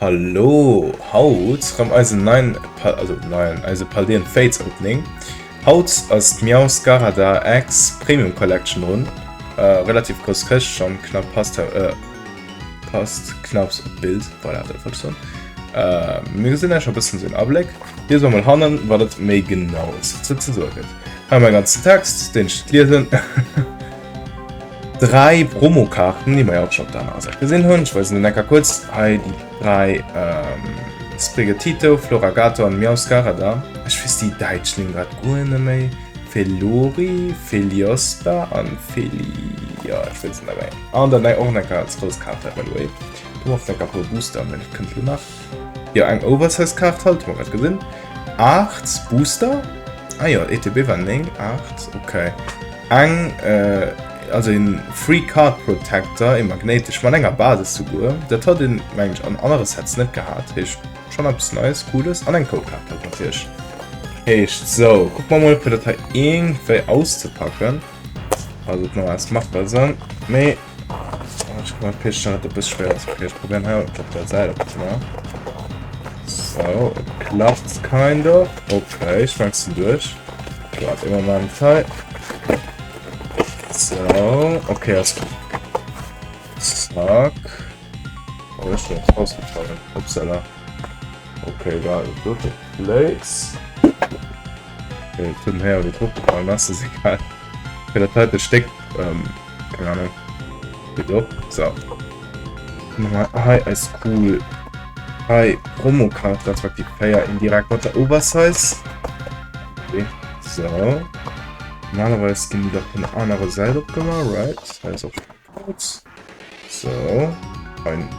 Hallo, haut rem eisen neien, also neien, eise Paldean Fates Opening. Haut ass d'Meowth Garada X Premium Collection drun. Relativ grouss Këscht schon, knapp passt, passt knapps op d'Bild, voilà, dat wollt ech soen. Mir gesinn iech e bëssen esou en Abléck. Liese mer mol hannen, wat et méi genau ze soe gëtt. Hei mäi ganzen Text, deen ech net liesen. 3 Promokaarten, déi mer jo och schon op der anerer Säit gesinn hunn. Ech weisen den Ecker kuerz. Hei déi 3 ähm, Sprigatito, Floragato an Meowscarada. Ech weess déi däitsch Nimm grad guer net méi. Felori, Feliospa an Feli... Ja, ech weess et net méi. An dann och eng Ecker als grouss Kaart, by the way. Do och eng Ecker puer Booster, mä dat kënnt lo nach. Jo, eng Oversize-Kaart halt, hu mer grad gesinn. 8 Booster. Ah jo, ETB war 9, 8, okay. Eng, äh, also een Free Card Protector, ee magnéitesch, mat enger Basis souguer. Dat hat een, meng ech, an anere Sets net gehat. Heescht, schonn eppes Neies, Cooles. An eng Codekaart halt natierlech. Heescht, sou, kucke mer mol, fir dat hei iergendwéi auszepacken. Also, et nach machbar sinn. Mee. Ech kann mat Pech hat e bësse schwéier ass. Okay, ech probieren hei op der Säit op ze machen. So, et klappt kind of. Okay, ich fang's duerch. Warte, immer mal einen Teil. So, okay, alles gut. Zack. Oh, ich bin jetzt rausgefallen. Upsala. Okay, egal. Place. Okay, tut mir leid, wie hochgefallen ass, ist egal. Okay, dat heite Stéck, ähm, keine Ahnung. Geht op. So. Nochmal hei eis cool hei Promokart, respektiv 4 indirekt mat der Oversize. Okay, so. Normalerweise ginn déi dach vun der anerer Säit opgemaach, right? Hei ass och Haut. So. Ein.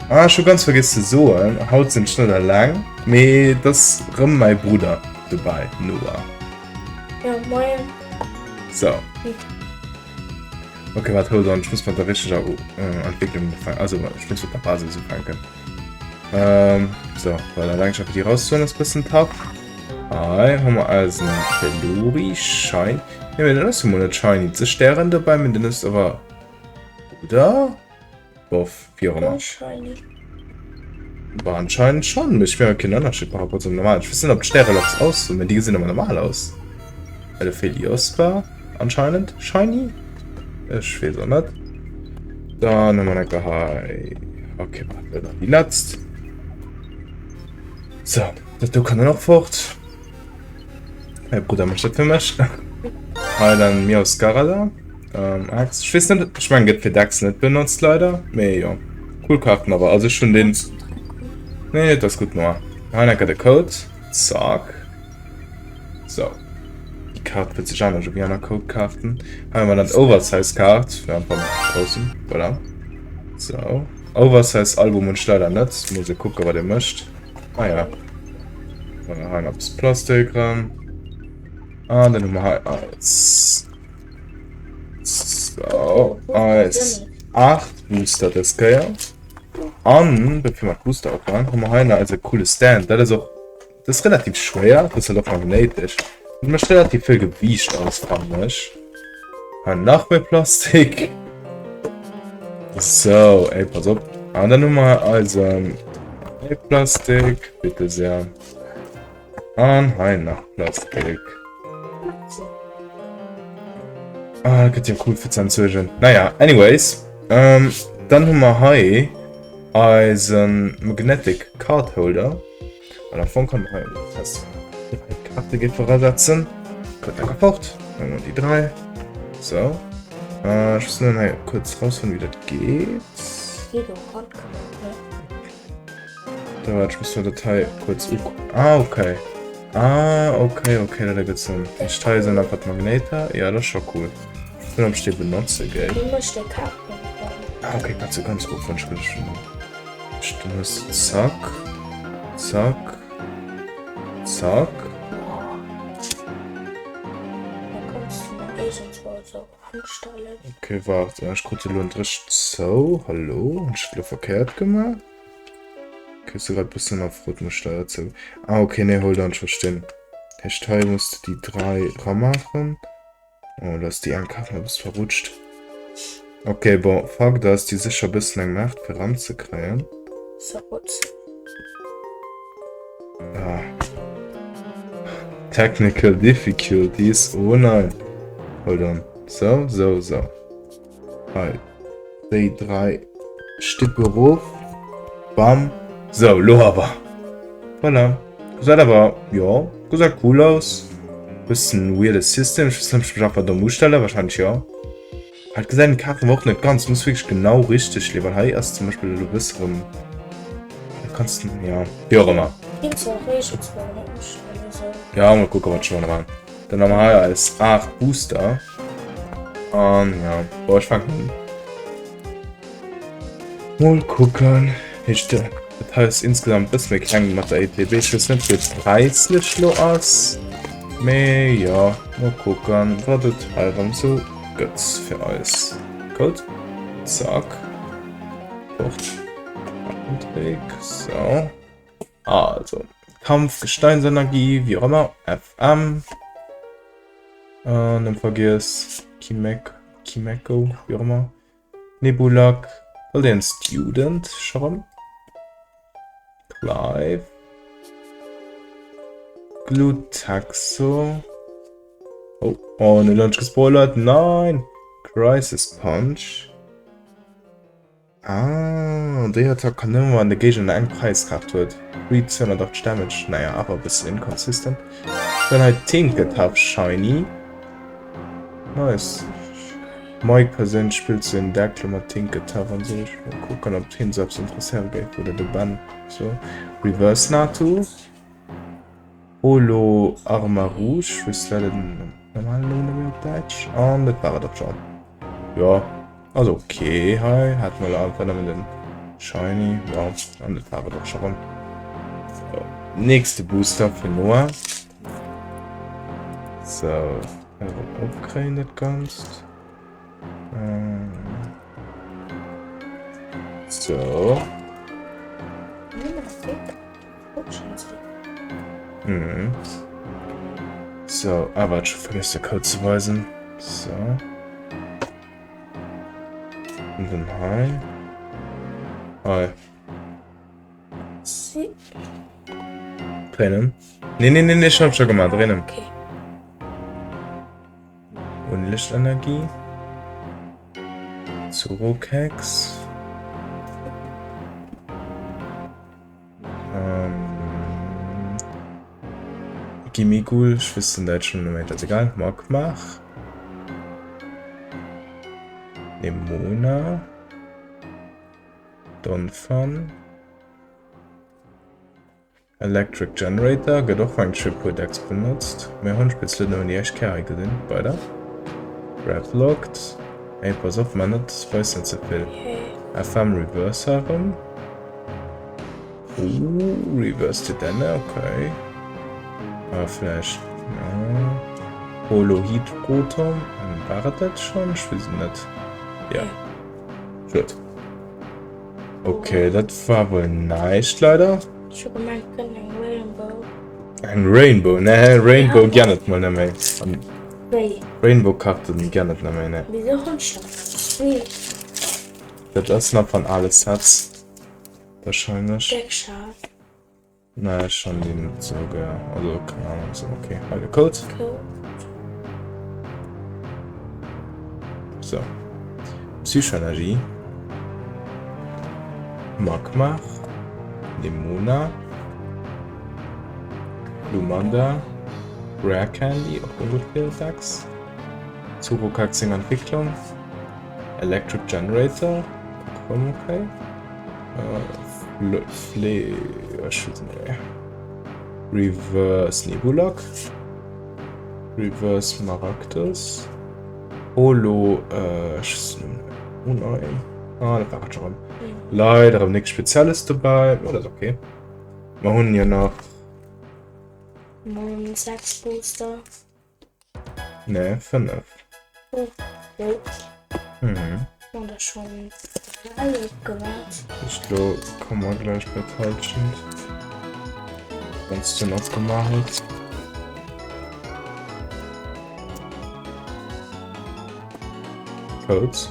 Ah, ech hu ganz vergiss ze soen, haut sinn ech net eleng, mee et ass rëm mäi Brudder dobäi, Noah. Ja, moien. So. Okay, wart, hold on, ech muss mat der richteger äh, Entwicklung ufänken. Also, ech muss mat der Basis ufänken. Ähm, so, well eleng scho fir déi rauszehuelen ass bëssen tough. Hei hu mer eisen Pelori Shine. Nee, mee den ass jo mol net shiny. Ze Stären dobäi, mee den ass awer. Oder? Boff, wéi och ëmmer. Shiny. War anscheinend schon. Mee ech mir keen Ënnerscheed par rapport zum normalen. Ech weess net, ob d'Stäre eppes auszun, mee déi gesinn awer normal aus. Well de Phelios war anscheinend shiny. Ech weess och net. Dann hu mer enker hei. Okay, warte, dann déi letzt. So, dat do kann dann och fort. Mäi Brudder mécht dat fir mech. Hei dann Meowscarada. Ähm, Axt. Ech weess net, ech mengen gëtt fir Decks net benotzt leider. Mee jo. Cool Karten awer. Also ech hunn den. Nee, dat ass gutt Noah. Hei enker de Code. Zack. So. Déi Kaart fillt sech anescht u wéi aner Code-Kaarten. Hei hu mer dann d'Oversize-Kaart. Fir einfach mal draussen. Voilà. So. Oversize Album hunn ech leider net. Muss e kucke wat e mécht. Ah ja. Dann hei nach eppes Plastik ran. An dann hu mer hei eis. So, eis 8 Booster dës Kéier. An, bevir mer d'Booster opmachen, hu mer hei nach eise coole Stand. Dat ass och, dat ass relativ schwéier, dat ass halt och magnéitesch. Dat mécht relativ vill Gewiicht aus, fannen ech. Hei nach méi Plastik. So, ey, pass op. An dann hu mer eisen méi Plastik, bitte sehr. An hei nach Plastik. Ah, gëtt jo cool fir ze entsuergen. Naja, anyways. Ähm, dann hu mer hei eisen Magnetic Card Holder. An am Fong kann man hei fest drei Karte géife erasetzen. Kommt enker fort. Dann hu mer déi 3. So. Äh, ech muss nëmmen hei kuerz rausfannen, wéi dat geet. Geet och handgemaach, ne? Da wart, ech muss mir dat hei kuerz ukucken. Ah, okay. Ah, okay, okay, dat ergëtt Sënn. Déi hei sinn einfach d'Magnéiter. Ja, dat ass scho cool. Ech weess net, ob ech déi benotze géif. Wéi mécht déi Kaarten dann? Ah, okay, kannst du ganz gutt wann ech richteg hunn. Dann hues du zack, zack, zack. Okay, wart, ech krut elo en Dréch zou. Hallo, hunn ech dat elo verkéiert gemaach? Okay, ech si grad e bëssen iwwerfrot, muss ech leider zou. Ah, okay, nee, hold on, ech verstinn. Heescht, hei muss de déi 3 ramaachen. Oh, da ass déi eng Kaart nach e bësse verrutscht. Okay, bon, Fakt ass, déi sécher e bëssen eng Maart fir ranzekréien. Ah. Technical difficulties. Oh nein. Hold on. So, so, so. Hei. Déi 3 Stipp erof. Bam. So, lo awer. Voilà. Gesäit awer, jo, gesäit cool aus. Bëssen weirde System. Ech weess net, ob ech mech einfach domm ustelle. Wahrscheinlech jo. Halt gesäit den Kaart awer och net ganz. Muss wierklech genau richteg leeën, well hei ass zum Beispill elo e bësse rëm. Da kanns du, ja, wéi och ëmmer. Kinns och Reegel zwar net ustellen esou. Ja, mol kucken, wat ech elo maachen. Dann haben wir hei eis 8 Booster. An ja, boah, ech fänken un. Mol kucken. Ich, dat hei ass insgesamt bësse méi kleng mat der ETB. Ech weess net, wéi et präislech lo ass. Mee ja, mol kucken, wat et hei erëm sou gëtt fir eis. Gutt. Zack. Fort. Trick. So. Also, Kampf, Gesteinsenergie, wéi och ëmmer, FM. An dann vergiess Kimek, Kimeko, wéi och ëmmer. Nebulak, Alien Student, scho rëm. Clive. Glutaxo. Oh, oh, ne Lunch gespoilert. Nein! Crisis Punch. Ah, déi Attack kann nëmme wann de Géigner eng Präiskaart huet. Free 280 Damage, naja, awer e bëssen inconsistent. Dann hei Tinkatuff Shiny. Nice. Mike perséinlech spillt sou en Deck lo mat Tinkatuff an sou. Ech mol kucken, ob hien sou eppes interesséiere géif oder de Ben. So. Reverse Natu. Holo Armarouge, weess leider den normalen Numm net méi op Däitsch. An dat war et och schonn. Jo, also ok, hei hat mer einfach nëmmen den Shiny. Jo, an dat war et och scho rëm. So, nächste Booster fir Noah. So, erëm opkréien dat Ganzt. So. Mhm. So, ah, warte, schon vergessen, den Code zu weisen. So. Und dann hi. Hi. Si. Drinnen. Nee, nee, nee, nee, schon, schon gemacht, drinnen. Okay. Und Lichtenergie. Zurokex. Ähm, Gimmighoul, ich wüsste den deutschen Namen, das ist egal. Magmach. Nemona. Donphan. Electric Generator gëtt och mengt ech fir puer Decks benotzt. Mir hunn speziell nëmmen déi éischt Kéier hei gesinn. Weider. Grapploct. Ey, pass op, man net, weis net ze vill. FM Reverser erëm. Ooh, Reverse Dedenne, okay. Ah, vläicht, ja. Holo Heat Rotom. War et dat schonn? Ech weess et net. Ja. Schued. Okay, dat war wohl näischt leider. Ech hu gemengt, kënnt eng Rainbow. Eng Rainbow? Nee, Rainbow ja. gern net mal net méi. Wéi? Rainbow-Karten gern net méi, ne. Wieso hunn ech dann zwee? Dat ass nach van ale Sets. Wahrscheinlech. Deckschaf. Nee, ech han déi net sou gär. Also, keng Ahnung, so, okay. Hei de Code. Code. So. Psychoenergie. Magmar. Nemona. Glumanda. Rare Candy, och gutt fir Decks. Zurukax seng Entwicklung. Electric Generator. Och rëm okay. Äh, Fle ech weess net méi. Reverse Nebulak. Reverse Maractus. Holo äh, ech weess net méi. Oh nein. Ah, dat war et schon. Leider erëm nix Spezielles dobäi. Oh, dat ass okay. Mer hunn jo nach. Morgen 6 Booster. Nee, 5. Oh, oh. Mhm. Und das schon drei gemacht. Ich glaube, kommen wir gleich bei Teilchen. Wenn es denn aufgemacht hat. Codes.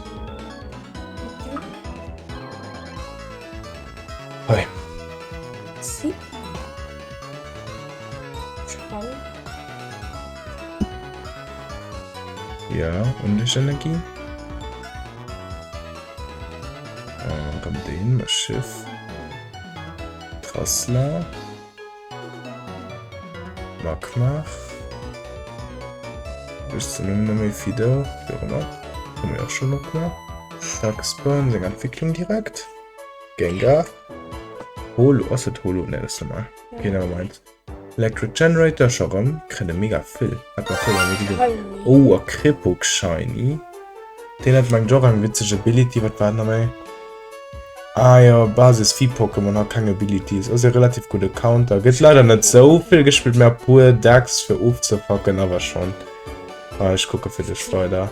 Hey. Jo, Unlichtenergie. Erëm deen, Schiff. Trassler. Magmar. Ech den Numm net méi Fido, wéi och ëmmer. Hu mir och schonn opgemaach. Dachsburn, seng Entwécklung direkt. Gengar. Holo, ass et Holo? Nee, dat ass normal. Okay, never mind. Electric Generator, scho rëm. Kréien e mega vill. Hat mer vill méi geginn. Oh, a Kripuk Shiny. Deen hat mengt ech och eng witzeg Ability. Wat war dat nach méi? Ah jo, Basis Vieh-Pokémon hat keng Abilities. Ass e relativ gudde Counter. Gëtt leider net sou vill gespillt, mä puer Decks fir ofzefucken awer schonn. Ah, ech kucke fir dech weider.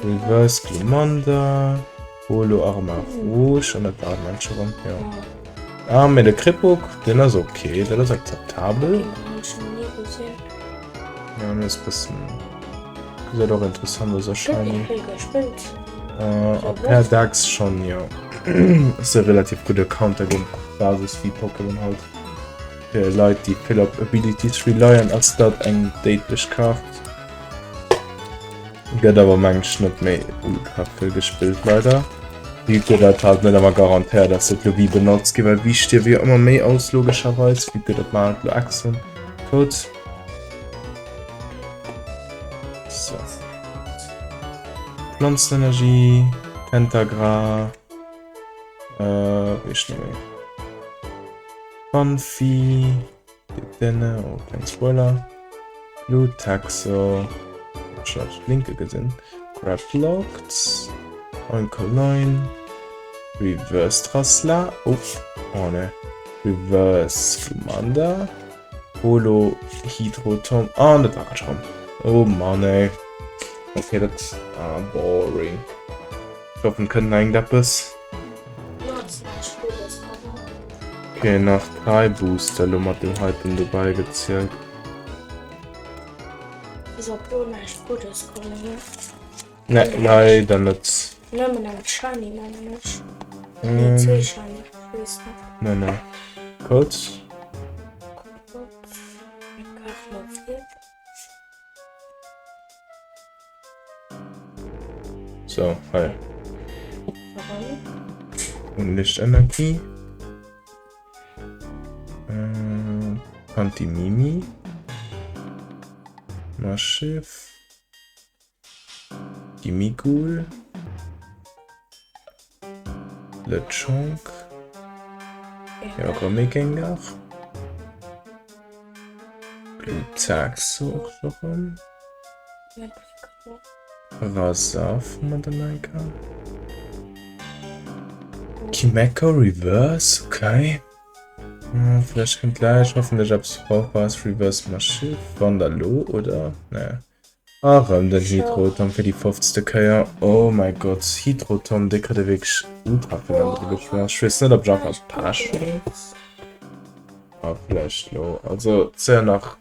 Reverse Glumanda, Holo Arma Rouge an dat war et mengt ech erëm, jo. Ah, mä de Kripuk, deen ass ok, dat ass akzeptabel. Ja, mir ass bëssen. Gesäit och interessant aus a shiny. A per Decks schon, jo. Ass e relativ gudde Counter géint Basis wéi Pokémon halt. Fir Leit déi vill op Abilities relyen ass dat eng déidlech Kaart. Gëtt awer mengen ech net méi ultra vill gespillt leider. Vue que dat halt net ëmmer garantéiert ass dat lo wéi benotzt ginn, well wéi stierwe jo ëmmer méi aus logescherweis, vue que dat man halt lo Echsen tot. So. Pflanzenenergie, Tentagra, äh, wéi ist noch méi? Phanpy, Dedenne, oh, kleng Spoiler. Glutaxo, ich hab Linke gesinn. Grapploct, Oinkoloin, Reverse Trasla, oh, oh ne, Reverse Glumanda. Holo Hydrotom an dat war et schon. Oh Mann ey. Okay, dat ah, boring. Ich hoffen kënnt nach irgendeppes. Okay, nach 3 Booster lo mat dem heiten dobäi gezielt. Ass op lo näischt Guddes kommen, ne? Ne, leider net. Nëmmen eng Shiny mengen ech. Nee, zwee Shiny, ech weess net. Ne, ne. Codes. Codes. Eng Kaart mat Flip. So, hei. Und Lichtenergie. Äh, Pantimimi. Maschif. Gimmighoul. Lechonk. Jo, erëm ee Gengar. Glutaxo och erëm. Rasav hu mer dann eng Kéier. Chimecho Reverse, okay. Vläicht kënnt gläich hoffentlech eppes Brauchbares. Reverse Maschif, Wanderlo, oder? Nee. Erëm den Hydrotom fir déi fofzte Kéier. Oh mäi Gott, Hydrotom, dee kritt e wierklech ultra vill an de Geschmack. Ech weess net, ob ech einfach Pech hunn. Ah, vläicht lo. Also, et si jo nach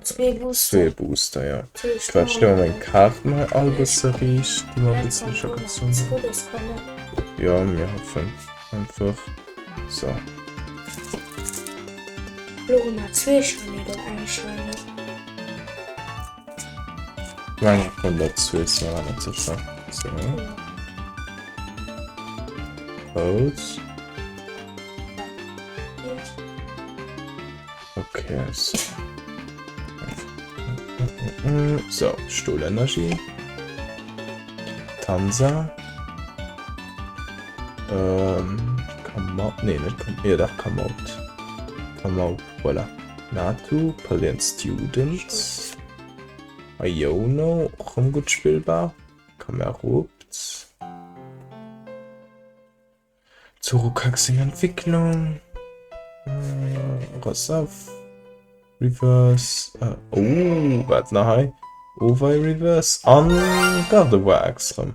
zwee Booster, jo. Quatsch, ech stelle meng Kaarten hei all e bësse riicht, déi mer e bëssen scho gezunn hunn. Jo, mir hoffen einfach. So. Lo hu mer zwee Shiny oder eng Shiny? Meng vun der Zwee war net sicher. So. Codes. Okay, so. So, Stohlenergie. Tansa. Ähm, Kamau, nee, net Kam, ja, dach Kamaut. Kamau, voilà. Natu, Paldean Students. Iono, och rëm gutt spillbar. Camerupt. Zorokax seng Entwicklung. Rossaf. Reverse. Oh, wat nach hei? Owei Reverse an Gardevoir X rëm.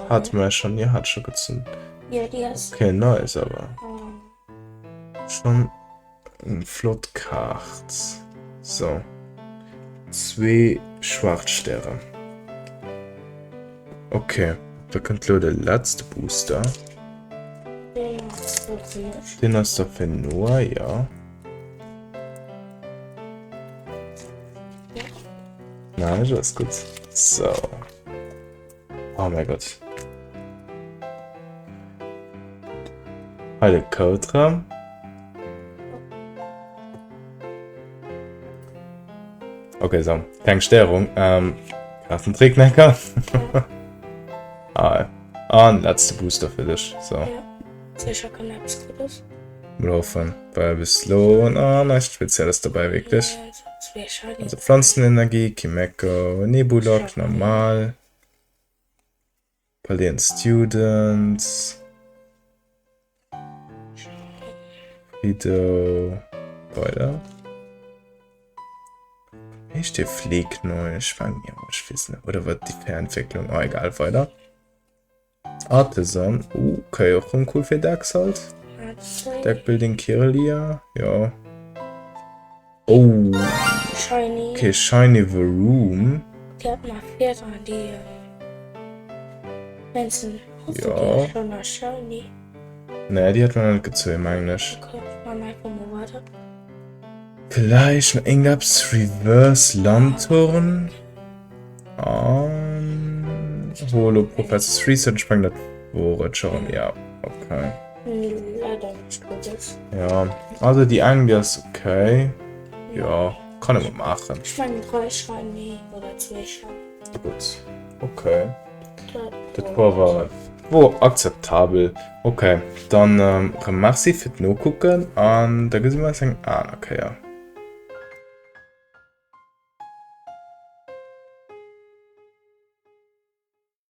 Hat mer schon, ja, hat schon gezünnt. Ja, die hast Okay, nice, aber schon eng flott Kaart. So. Zwee Schwarzstäre. Okay, da kënnt lo de letzte Booster. Den ass da fir Noah, ja. Nein, ass gutt. So. Oh mäi Gott. Hei de Code rëm. Okay, so. Keng Störung. Ähm, Kartentrick, Necker. ah, an letzte Booster fir dech. So. Ja. Sicher kann etwas Gutes. Mal hoffen, weil bis lo na, näischt Spezielles dabei wirklich. Ja, also Pflanzenenergie, Kimeko, Nebulok, normal. Paldean Students. Frido. Weider. Heescht dee Fleekneu? Ech war mir, ech weess net. Oder wat déi Fernentwécklung? Oh, egal, weider. Artisan, okay, och rëm cool fir Decks halt. Deckbuilding Kirlia, ja. Oh. Shiny. Okay, Shiny Varoom. Déi hat mer virdrun, déi Mensen. Ja. Schon nach Shiny. Nee, déi hat mer nach net gezéien, mengen ech. Okay, machen wir einfach mal weiter. Vielleicht noch irgendeppes Reverse Lanturn. An Holo Professors Research sprengt dat wor et schon ja okay. Ja also déi eng déi ass okay ja kann ee mol maachen. Ech mengen 3 Shiny oder 2 Shiny. Gutt okay dat wor awer wor akzeptabel. Okay dann erëm Merci fir d'Nokucken an da gesi mer eis eng aner Kéier.